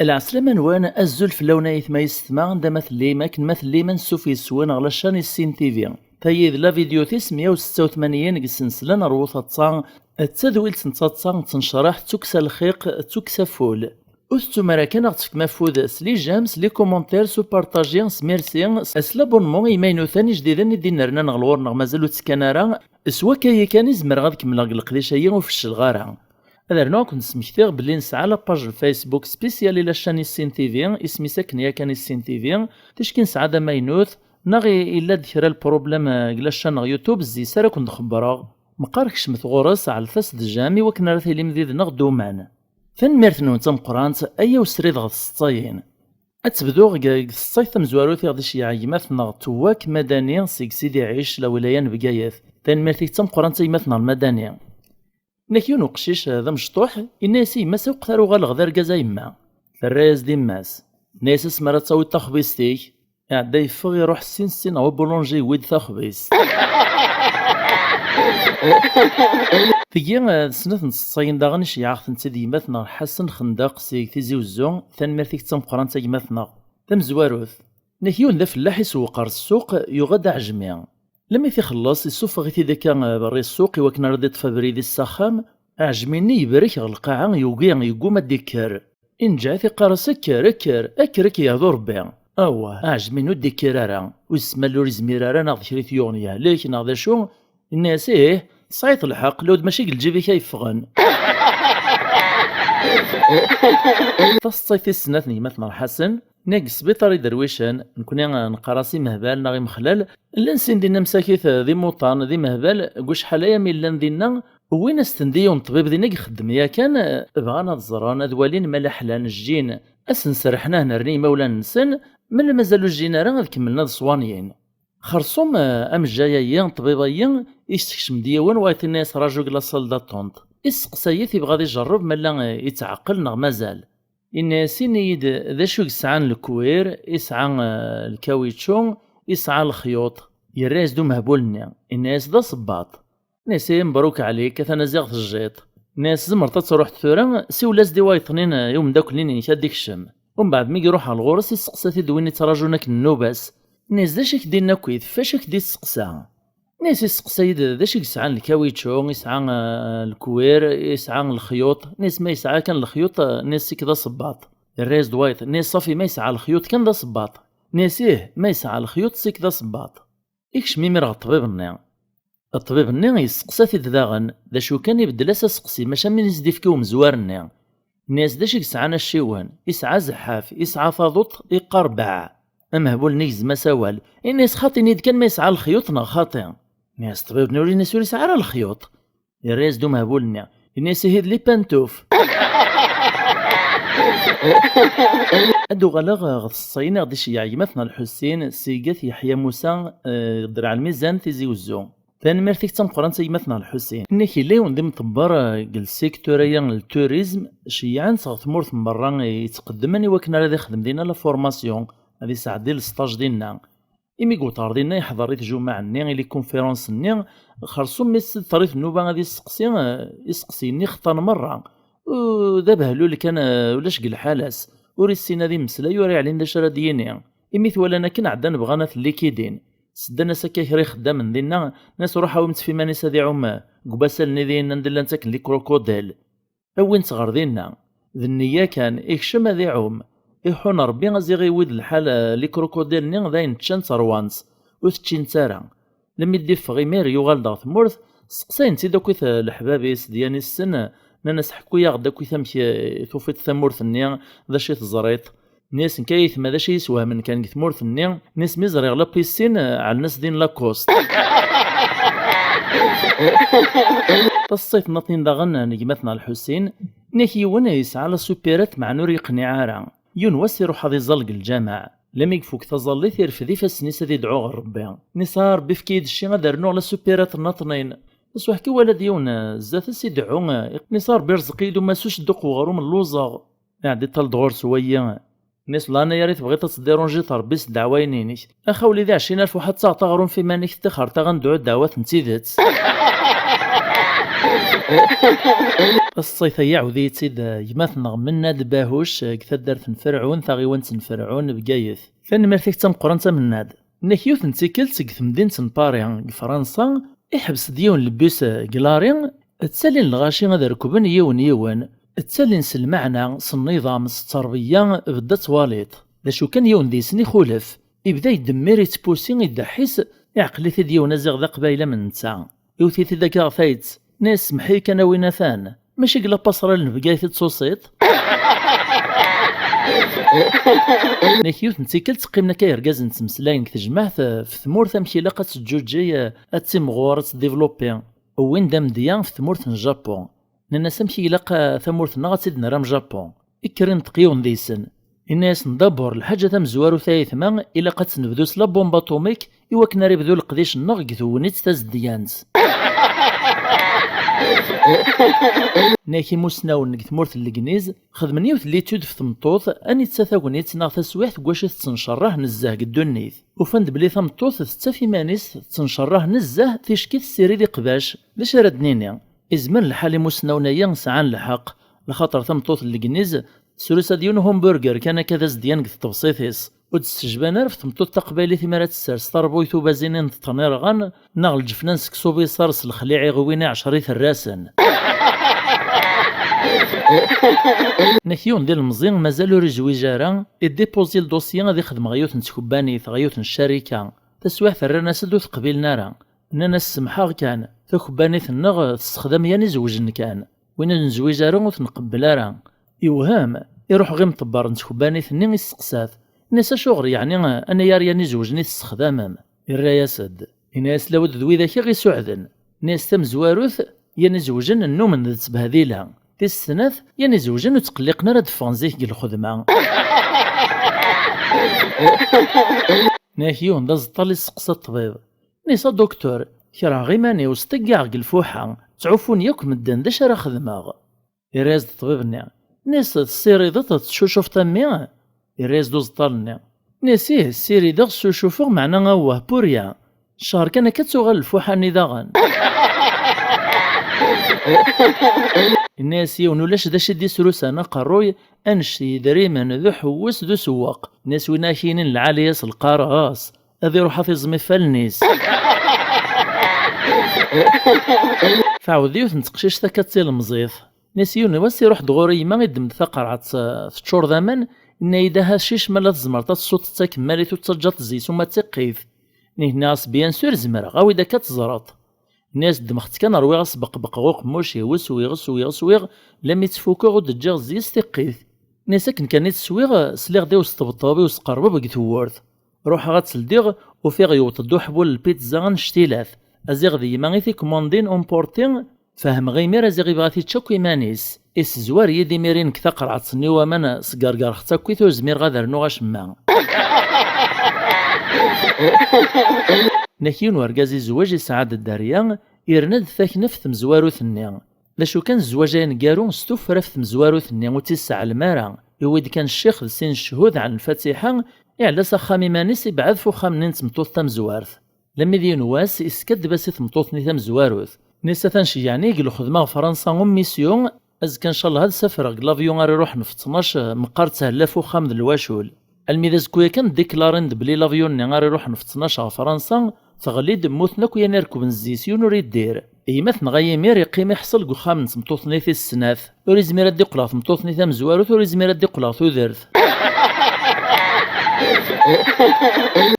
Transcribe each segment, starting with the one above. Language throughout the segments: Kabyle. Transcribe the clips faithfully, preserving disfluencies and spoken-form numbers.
Lɛeslama-nwen, azul fell-awen ayetma yessetma, anda ma tellim, akken ma tellim, ansuf yes-wen ɣer la chaîne Issin T V. Tayi d la vidéo tis meyya u setta u tmanyin deg ssensla n Rwu Taḍsa, d tadwilt n taḍsa d tnecreḥt d tukksa lxiq d tukksa ful. Ur tettum ara kan ad ɣ-tefkem afud s les j'aime, s les commentaires, s upartaji, s merci, s l'abonnement i imaynuten ijdiden i d-innernan ɣer ɣur-neɣ mazal ur ttekkan ara. S wakka-yi kan i zemreɣ ad kemmleɣ deg leqdic-ayi ur feccleɣ ara. Ad rnuɣ ad ken-smektiɣ belli nesɛa la page Facebook spéciale i la chaîne Issin T V, isem-is akken yakan Issin T V, ticki nesɛa d amaynut, neɣ i- illa-d kra lproblème, eh, deg la chaîne neɣ YouTube, zzi-s ara ken-d-xebbreɣ. Meqqar kecmet ɣur-s, ɛellet-as-d j'aime i wakken ara tilim did-neɣ duman. Tanemmirt-nwen d tameqqrant, aya usrid ɣer tseḍsayin. Ad tebduɣ deg deg tseḍsayt tamezwarut i ɣ-d-iceyyeɛ gma-tneɣ Tuwak Madani seg Sidi Ɛic, la wilaya n Bgayet. Tanemmirt-ik d tameqqrant a gma-tneɣ Lmadani. Nek yiwen uqcic, eh, d amecṭuḥ, yenna-yas i yemma-s: "Awqet ara uɣaleɣ d argaz a yemma." Terra-yas-d yemma-s. Tenna-yas: "Asmi ara tawiḍ taxbizt-ik." Iɛedda yeffeɣ iruḥ sin sin ɣer ubulunji yewwi-d taxbizt. Tigi, eh, d snat n tseḍsayin daɣen iceyyeɛ-aɣ-tent-id gma-tneɣ Ḥasen Xendaq seg Tizi Uzzu, tanemmirt-ik d tameqqrant a gma-tneɣ. Tamezwarut, nek yiwen d afellaḥ isewweq ɣer ssuq, yuɣ-d aɛejmi. Lemmi t-ixelleṣ, isuffeɣ-it-id akka, eh, berri ssuq i wakken ara d-iṭṭef abrid-is s axxam. Aɛejmi-nni yebrek ɣer lqaɛa, yugi, yegguma ad d-ikker. Inǧeɛ-it iqqar-as: "Kker, kker, kker, ad k-yehdu Rebbi." Awah, aɛejmi-nni ur d-ikker ara. Ur yesmal, ur yezmir ara, neɣ d kra i t-yuɣen yehlek, neɣ d acu. Yenna-yas: "Ih, tesɛiḍ lḥeqq, lewd mačči deg lǧib-ik ay yeffɣen." Taseḍsayt tis snat n gma-tneɣ Ḥasen, nek deg sbiṭar iderwicen, nekni neqqar-as imehbal neɣ imexlal, llan sin dinna msakit d imuṭan d imehbal, deg wacḥal aya mi llan dinna, wwin-asen-d i yiwen ṭṭbib dinna i ixeddem yakan, bɣan ad ẓren, ad walin ma la ḥlan, jjin, ad sen-serḥen ad nerni imawlan-nsen, ma la mazal ur jjin ara ad kemmlen ad ṣwanyin. Xerṣum, eh, amejjay-ayi, ṭṭbib-ayi, yessekcem-d yiwen, wayeḍ yenna-yas: "Raju deg la salle d'attente." Isteqsa-yi-t, ibɣa ad ijerreb ma la, eh, yetɛeqqel neɣ mazal. Yenna-yas: "Ini-yi-d d acu i yesɛan lkwir, yesɛa, eh, lkawičču, yesɛa lexyuṭ." Yerra-yas-d umehbul-nni, yenna-yas: "D asebbaṭ." Yenna-yas: "Ihi mebruk ɛlik, atan aziɣ tejjiḍ." Yenna-yas: "Tzemreḍ ad truḥeḍ tura, siwel-as-d i wayeḍ-nni, eh, i umeddakel-nni-inek ad d-ikcem." Umbeɛd mi iruḥ ɣer ɣur-s, isteqsa-t-id win ittraǧun akken nnuba-s. Yenna-yas: "D acu i k-d-inna akkit? F acu i k-d-isteqsa?" Nes isteqsa-yi-d d acu i yesɛan lkawičču, yesɛa, eh, lkwir, yesɛa lexyuṭ. Nes ma yesɛa kan lexyuṭ, eh, nes sik d asebbaṭ. Yerra-yas-d wayeḍ, nes ṣafi ma yesɛa lexyuṭ kan d asebbaṭ. Nes ih, ma yesɛa lexyuṭ sik d asebbaṭ. Ikcem imir ɣer ṭṭbib-nni. Ṭṭbib-nni yesteqsa-t-id daɣen, d acu kan ibeddel-as aseqsi, maca min i s-d-ifka umezwar-nni. Nni-as d acu i yesɛan acciwen, yesɛa zḥaf, yesɛa taḍuṭ, yeqqar beɛ. Amehbul-nni igzem-as awal, ini-as xaṭi, ini-d kan ma yesɛa lexyuṭ neɣ xaṭi. Nni-as ṭṭbib-nni ur, ini-as ur yesɛi ara lexyuṭ. Yerra-yas-d umehbul-nni, ini-as ihi d lipantuf. Ad d-uɣaleɣ ɣef tseḍsayin i ɣ-d-iceyyeɛ gma-tneɣ Lḥusin, seg At Yeḥya Musa, eh, Dderɛ Lmizan, Tizi Uzzu. Tanemmirt-ik d tameqqrant a gma-tneɣ Lḥusin. Nnek yella yiwen d imḍebber, eh, deg lsektur-aya n lturizm, ceyyɛen-t ɣer tmurt n berra, eh, yettqeddimen i wakken ara d-ixdem dinna la formation, ad isɛeddi lesṭaj dinna. Imi yewweḍ ɣer dinna, yeḥḍer i tjumaɛ-nni, i les conférences-nni, xerṣum mi s-d-terri nnuba ad isteqsi, eh, isteqsiyen-nni xeṭṭan merra. U d abehlul kan, eh, ulac deg lḥala-s. Ur issin ad immeslay, ur iɛlin d acu ara d-yini. Imi t-walan akken, ɛeddan bɣan ad t-likidin. Seddan-as akka kra ixeddamen dinna, nnan-as ruḥ awimt f iman-is ad iɛum deg ubasal-nni dinna anda llan ttaken les crocodiles. Awin-t ɣer dinna. D nniya kan, ikcem ad iɛum. Iḥun Rebbi a ziɣ iwwi-d lḥal, eh, les crocodiles-nni d ayen ččan-tt rwan-tt, ur t-ččint ara. Lemmi d-iffeɣ imir yuɣal-d ɣer tmurt, steqsayen-t-id akkit, eh, leḥbab-is d yan issen, nnan-as ḥku-yaɣ-d akkit amek, eh, tufiḍ tamurt-nni, d acu i teẓriḍ. Nni-as nekk ay aytma d acu i yi-iswehmen kan deg tmurt-nni, nni-as mi ẓriɣ la piscine, eh, ɛellen-as din Lacoste. Taseḍsayt nniḍen daɣen n gma-tneɣ Lḥusin, nni-ak yiwen yesɛa la supérette meɛna ur yeqniɛ ara. Yiwen wass iruḥ ad iẓẓal deg lǧameɛ. Lami ifuk taẓallit, irfed ifassen-is ad idɛu ɣer Rebbi. Nni-as a Rebbi, efk-iyi-d cci ad rnuɣ la supérette nniḍen. Taswiɛt kan iwala-d yiwen, eh, zdat-s ideɛɛu, eh, nni-as a Rebbi, rzeq-iyi-d umassu, ceddeq uɣrum, lluẓeɣ. Iɛedda iṭṭal-d ɣur-s wayi, Nni-as: "Lana yari tebɣiḍ ad teddirunjiḍ Ṛebbi s ddeɛwayen-inek. Ax a wlidi, ɛecrin alef waḥed ttaɣeḍ aɣrum f iman-ik, ttixer-aɣ ad nedɛu ddeɛwat n tidet." Taseḍsayt-agi iɛawed-iyi-tt-id, eh, gma-tneɣ Mennad Bahuc, eh, deg taddart n Ferɛun, taɣiwant n Ferɛun, Bgayet. Tanemmirt-ik d tameqqrant a Mennad. Nni-ak yiwet n tikkelt deg temdint n Paris, deg Fransa, iḥbes-d yiwen n lebus, eh, deg lari, ttalin lɣaci ad rekben yiwen yiwen, ttalin s lmeɛna, s nniḍam, s tterbiya, bedda twaliḍ. D acu kan, yiwen deg-sen ixulef, ibda yeddemmir, yettpusi, iddeḥḥis, iɛqel-it-id yiwen aziɣ d aqbayli am netta. Iwet-it-id akka ɣer tayet, nni-as: "Semmeḥ-iyi kan a win atan, mačči deg la passerelle n Bgayet i d-tusiḍ?" Nni-ak yiwet n tikkelt qqimen akka yergazen ttmeslayen deg tejmaɛt, eh, f tmurt amek ilaq ad teǧǧuǧǧeg, eh, ad timɣur, ad tdivlupi. Wwin-d amedya f tmurt n Japun. Nnan-as: "Amek i ilaq, eh, tamurt-nneɣ ad tt-id-nerr am Japun?" Ikker inṭeq yiwen deg-sen. Inna-yasen: "Dabur, lḥaǧa tamezwarut ay aytma, ilaq ad tt-nebdu s la bombe atomique i wakken ara ibdu leqdic-nneɣ deg tegnit tazedyant." Nni-ak imusnawen deg tmurt n Legniz xedmen yiwet n l'étude f tmeṭṭut anita tagnit neɣ taswiɛt deg wacu tettencerraḥ nezzeh deg ddunit. Ufan-d belli tameṭṭut tettaf iman-is tettencerraḥ nezzeh ticki tessirid iqbac. D acu ara d-nini? Izmer lḥal imusnawen-agi sɛan lḥeqq, lxaṭer tameṭṭut n Legniz tesrusa-d yiwen uhamburger kan akka d azedyan deg tṭebsit-is. Ur d-ssejban ara f tmeṭṭut taqbaylit imi ara tessers tarbuyt ubazin ineṭṭqen irɣan, neɣ lǧefna n seksu biṣar s lexliɛ iɣwin i ɛecra iterrasen. Nni-ak yiwen d ilemẓi mazal ur izwiǧ ara, idipuzi ldusyi ad ixdem ɣer yiwet n tkebbanit, ɣer yiwet n ccarika. Taswiɛt rran-as-d ur t-qbilen ara. Nnan-as: "Semḥeɣ kan, takebbanit-nneɣ tessexdam yan izewjen kan. Win ur nezwiǧ ara ur t-nqebbel ara." Iwhem, iruḥ ɣer imḍebber n tkebbanit-nni, isteqsa-t. Nni-as: "Acuɣer yeɛni anagar yan izewjen i tessexdamem?" Irra-yas-d. Inna-yas: "Lawed d widak i ɣ-isuɛden." Nni-as: "Tamezwarut, yan izewjen nnumen d ttbehdila. Tis snat, yan izewjen ur ttqelliqen ara ad d-ffɣen zik deg lxedma." Nni-ak yiwen d aẓeṭṭal isteqsa ṭṭbib. Nni-as: "A Docteur, kerheɣ iman-iw, sṭeggaɛeɣ deg lfuḥa, ttɛuffun yakk medden, d acu ara xedmeɣ?" Irra-yas-d ṭṭbib-nni. Nni-as: "Tessirideḍ, tettcucufeḍ a mmi?" Irra-yas-d uẓeṭṭal-nni. Nni-as: "Ih, ssirideɣ, ssucufeɣ, meɛna awah, pour rien. Ccher kan akka ad tuɣal lfuḥa-nni daɣen." Inna-yas yiwen: "Ulac d acu i d-isrusan aqerruy, annect n yidrimen, d uḥewwes, d usewweq." Nni-as: "Win ara k-yinin lɛali-as lqareɣ-as, ad iruḥ ad t-iẓem ifallen-is." Tɛawed yiwet n teqcict akka d tilemẓit. Nni-as: "Yiwen wass iruḥ-d ɣur-i yemma, iddem-d taqerɛet, eh, teččur d aman, inna-yi-d: 'Aha cic, ma la tzemreḍ ad tessuḍ-tt akemmalit ur ttaǧǧaḍ zzis uma d tiqqit.' Nni-as: 'Bien sûr zemreɣ, awi-d akka ad teẓreḍ.' Nni-as: 'Ddmeɣ-tt kan, rwiɣ asbeqbeq ɣer uqemmuc-iw, swiɣ, swiɣ, swiɣ, lammi tt-fukeɣ ur d-ǧǧiɣ zzis tiqqit.' Nni-as: 'Akken kan i tt-swiɣ, sliɣ-d i usṭebṭeb, i usqerbeb deg tewwurt. Ruḥeɣ ad tt-ldiɣ, ufiɣ yewweḍ-d uḥbul n lpizza annect-ilat. Aziɣ d yemma i t-ikumandin emporté, fehmeɣ imir aziɣ ibɣa t-ičč akk iman-is. Issezwar-iyi-d imir-inek taqerɛet-nni n waman, sgergerɣ-tt akkit, ur zmireɣ ad rnuɣ acemma.'" Nni-ak yiwen urgaz izewweǧ, isɛa-d dderya, yerna-d takneft tamezwarut-nni. D acu kan, zzwaǧ aneggaru s tuffra f tmezwarut-nni ur tt-isseɛlem ara. Iwwi-d kan ccix d sin cchud ɛen lfatiḥa, iɛella s axxam iman-is, ibɛed f uxxam-nni n tmeṭṭut tamezwart. Lammi d yiwen wass, iskaddeb-as i tmeṭṭut-nni tamezwarut. Nni-as: "Atan ceyyɛen-iyi deg lxedma ɣer Fransa en mission, azekka ncallah ad safreɣ deg l'avion ara iruḥen f ttnac, meqqar ttehella f uxxam d lwacul." Almi d azekka-ya kan, ddiklarin-d belli l'avion-nni ara iruḥen f ttnac ɣer Fransa, teɣli-d, mmuten akk yan irekben zzi-s, yiwen ur iddir. Gma-tneɣ a yimir iqqim iḥṣel deg uxxam n tmeṭṭut-nni tis snat. Ur izmir ad d-iqqel ɣer tmeṭṭut-nni tamezwarut, ur izmir ad d-iqqel ɣer tudert.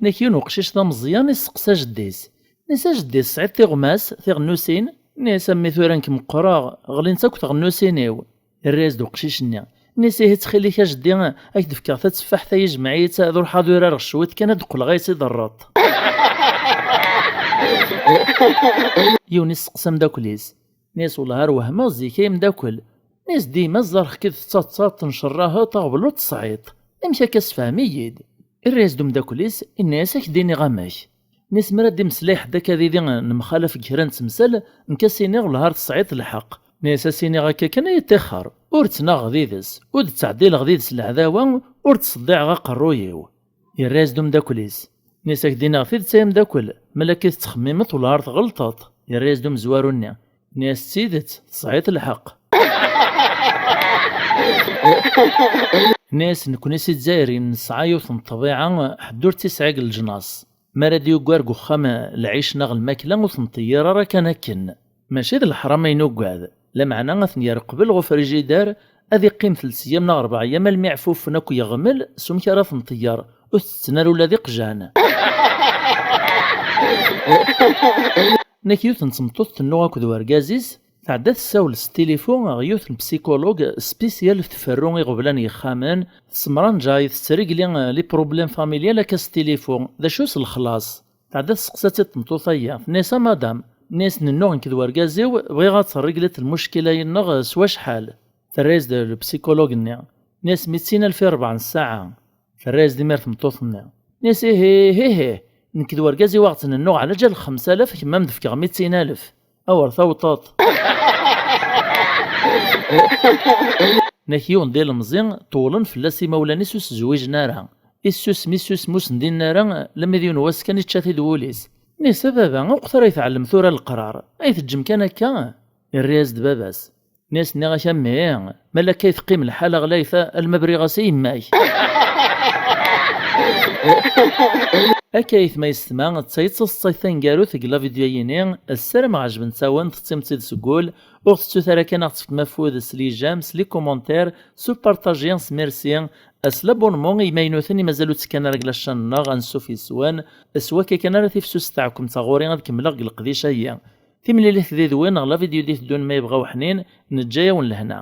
Nni-ak yiwen uqcic d ameẓyan isteqsa jeddi-s. Nni-as: "A jeddi, tesɛiḍ tiɣmas, tiɣennusin?" Nni-as: "A mmi, tura nekk meqqreɣ, ɣlint akk tɣennusin-iw." Irra-yas-d uqcic-nni. Nni-as: "Ihi ttxil-k a jeddi, ad k-d-fkeɣ tateffaḥt-a, ijmeɛ-iyi-tt, ad ruḥeɣ ad urareɣ cwiṭ kan, ad d-qqleɣ ad iyi-tt-id-terreḍ." Yiwen isteqsa ameddakel-is. Nni-as: "Wellah ar wehmeɣ zik ay ameddakel." Nni-as: "Dima ẓẓareɣ-k-id tettaḍsaḍ, tencerraheḍ, aɣbel ur tesɛiḍ. Amek akka, sefhem-iyi-d?" Irra-yas-d umeddakel-is, inna-yas: "Ad k-d-iniɣ amek." Nni-as: "Mi ara d-imeslay ḥedd akka didi, nemxalaf deg kra n temsal, nekk ad s-iniɣ wellah ar tesɛiḍ lḥeqq." Nni-as: "Ad s-iniɣ akka kan ay iṭixer." Ur ttnaɣeɣ did-s, ur d-ttɛeddileɣ did-s leɛdawa, ur d-ṣeddiɛeɣ aqerruy-iw. Yerra-yas-d umeddakel-is. Nni-as ak-d-iniɣ tidet ay ameddakel, malak i tettxemmimeḍ welɛar tɣelṭeḍ. Yerra-yas-d umezwaru-nni. Nni-as d tidet, tesɛiḍ lḥeqq. Nni-as nekkni s izzayriyen nesɛa yiwet n ṭṭbiɛa ḥedd ur tt-isɛi deg leǧnas. Mi ara d-yuggar deg uxxam lɛic neɣ lmakla ur ten-ṭeyyir ara kan akken. Mačči d leḥram ay nuggad, lameɛna ad ten-yerr qbel ɣef ufrijidar, ad iqqim telt eyyam neɣ rebɛa eyyam almi ɛfuffen akk yeɣmel s umek ara ten-ṭeyyer, ur tetten ara ula d iqjan. Nek yiwet n tmeṭṭut tennuɣ akked urgaz-is, tɛedda tessawel s tilifu ɣer yiwet n psikulug spisyal tferru iɣeblan yexxamen, tessemranǧay, tettregli les problèmes familial akka s tilifu, d acu s lexlaṣ? Tɛedda testeqsa-tt-id tmeṭṭut-agi, tenna-yas a madam, tenna-yas nennuɣ nekk d urgaz-iw, bɣiɣ ad terregliḍ lmuckila-nneɣ s wacḥal? Terra-yas-d lpsikulug-nni, tenna-yas mitin alef i rebɛa n ssaɛa. Terra-yas-d imir tmeṭṭut-nni, tenna-yas ihi ihi ihi, nekk d urgaz-iw ad ɣ-tt-nennuɣ ɛlaǧal xemsa alaf, kemm a m-d-fkeɣ mitin alef. Awer tawṭeḍ. Nek yiwen d ilemẓi, ṭewlen fell-as imawlan-is ur s-zwijen ara. Issusem issusem ur sen-d-inni ara, lammi d yiwen wass kan ičča-t-id wul-is. Nni-as a baba, uqet ara itɛellem tura leqrar, ay teǧǧem kan akka? Irra-yas-d baba-s. Nni-as nniɣ-ak a mmi, ma lakka i teqqim lḥala ɣlayet alma briɣ-as i yemma-k. Akka aytma yessetma, d ta i d taseḍsayt taneggarut deg la vidéo-yini. Ssarameɣ ɛejbent-awen, teṭṭim-tt-id seg wul. Ur tettut ara kan ad ɣ-tefkem afud s les j'aime, s les commentaires, s upartaji, s merci, s l'abonnement i imaynuten i mazal ur ttekkan ara deg la chaîne-nneɣ, ansuf yes-wen. S wakka kan ara tifsus teɛkemt ɣur-i ad kemmleɣ deg leqdic-agi. Timlilit did-wen ɣer la vidéo d-iteddun ma yebɣa uḥnin, neǧǧa-yawen lehna.